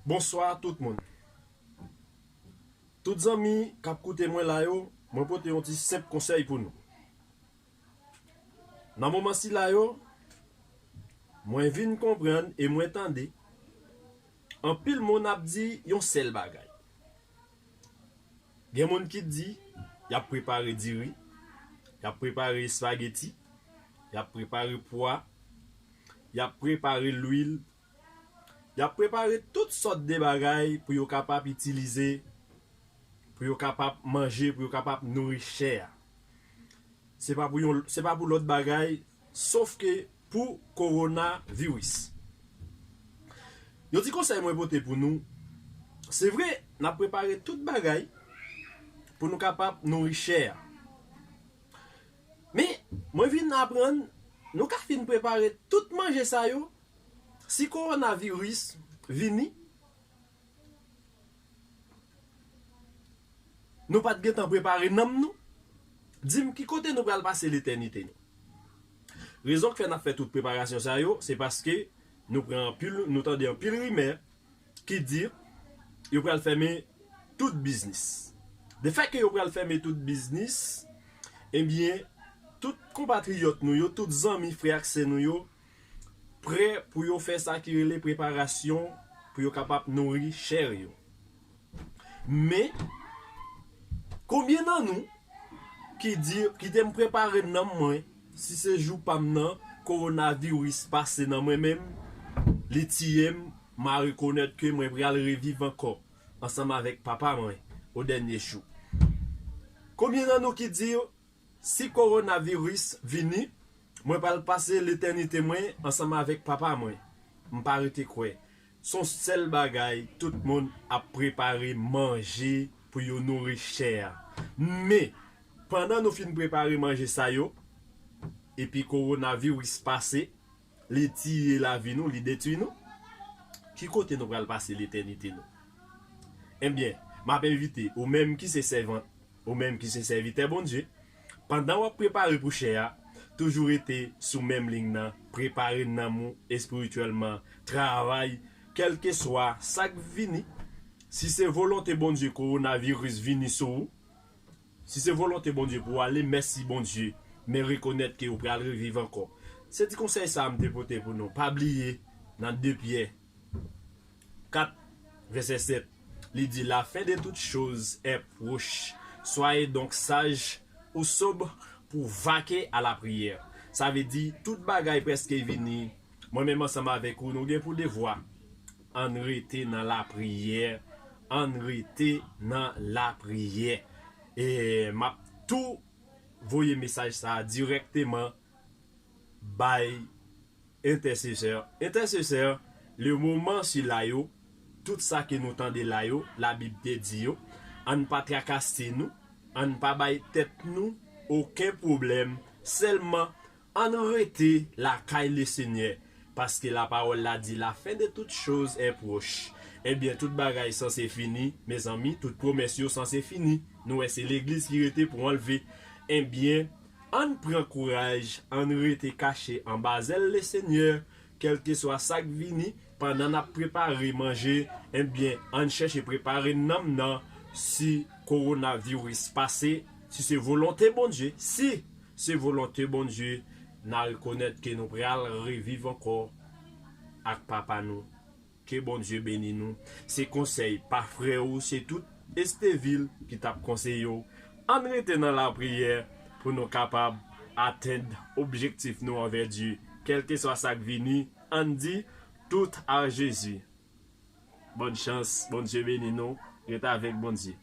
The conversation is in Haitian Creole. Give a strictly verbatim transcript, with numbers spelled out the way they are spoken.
Bonswa tout moun. Tout zanmi k ap koute mwen la yo, mwen pote yon ti senp konsèy pou nou. Nan moman sila yo, mwen vin konprann e mwen tande anpil moun ap di yon sèl bagay. Gen moun ki di y ap prepare diri, y ap prepare espageti, y ap prepare pwa, y ap prepare lwil, y ap prepare tout sòt de bagay pou yo kapab itilize, pou yo kapab manje, pou yo kapab nouri chè a. Se pa pou yon, se pa pou lòt bagay, sof ke pou kowonaviris. Yon ti konsèy mwen pote pou nou. Se vre, n ap prepare tout bagay pou nou kapab nouri chè a. Men, mwen vin aprann, nou ka fin prepare tout manje sa yo, si kowonaviris vini, nou pa t gentan prepare nanm nou, di m ki kote nou pral pase letènite nou. Rezon k fè n ap fè tout preparasyon sa yo, se paske nou pran anpil, nou tande anpil rimè ki di yo pral fèmen tout biznis. Defèt ke yo pral fèmen tout biznis, ebyen, tout konpatriyòt nou yo, tout zanmi, frè ak sè nou yo, prè pou yo fè sa ki rele preparasyon pou yo kapab nouri chè yo. Men, konbyen nan nou ki di, kite m prepare nanm mwen, si se jou pa m nan, kowonaviris pase nan mwen menm, li tiye m, m a rekonèt ke mwen pral reviv ankò ansanm avèk papa mwen o dènye jou. Konbyen nan nou ki di, si kowonaviris vini, mwen pral pase letènite mwen ansanm avèk papa mwen? M pa rete kwè. Se yon sèl bagay, tout moun ap prepare manje pou yo nouri chè a. Men, pandan nou fin prepare manje sa yo, epi kowonaviris pase, li tiye lavi nou, li detwi nou, ki kote nou pral pase letènite nou? Ebyen, m ap envite ou menm ki se sèvant, ou menm ki se sèvitè Bondye, pandan w ap prepare pou chè a, toujou rete sou menm liy nan, prepare nanm ou espirityèlman, travay, kèlkeswa sa k vini. Si se volonte Bondye kowonaviris vini sou ou, si se volonte Bondye pou w ale, mèsi Bondye, men rekonèt ke ou pral reviv ankò. Se ti konsèy sa a m te pote pou nou. Pa bliye, nan de Pyè kat, vèsè sèt, li di, la fin de toutes choses est proche. Soyez donc sages ou sobres pour vaquer à la prière. Sa vle di, tout bagay prèske vini. Mwen menm ansanm avèk ou, nou gen pou devwa. Ann rete nan lapriyè. Ann rete nan lapriyè. E m ap tou voye mesaj sa a dirèkteman bay entèsesè. Entèsesè, le moman sila yo, tout sa ke nou tande la yo, Labib te di yo, ann pa trakase nou, ann pa bay tèt nou okenn pwoblèm, sèlman ann rete lakay Lesenyè, paske lapawòl la di, la fin de toutes choses est proche. Ebyen, tout bagay sanse fini, mezanmi, tout pwomès yo sanse fini. Nou wè se legliz ki rete pou anlve. Ebyen, ann pran kouraj, ann rete kache anba zèl Lesenyè, kèlkeswa sa k vini, pandan n ap prepare manje, ebyen, ann chèche prepare nanm nan, si kowonaviris pase, si se volonte Bondye, si se volonte Bondye, n a rekonèt ke nou pral reviv ankò ak Papa nou. Ke Bondye beni nou. Se konsèy pa frè ou, se tout Estevil ki t ap konseye w. Ann rete nan lapriyè pou nou kapab atenn objektif nou anvè Dye. Kèlkeswa sa k vini, ann di, tout à Jésus. Bòn chans, Bondye beni nou, rete avèk Bondye.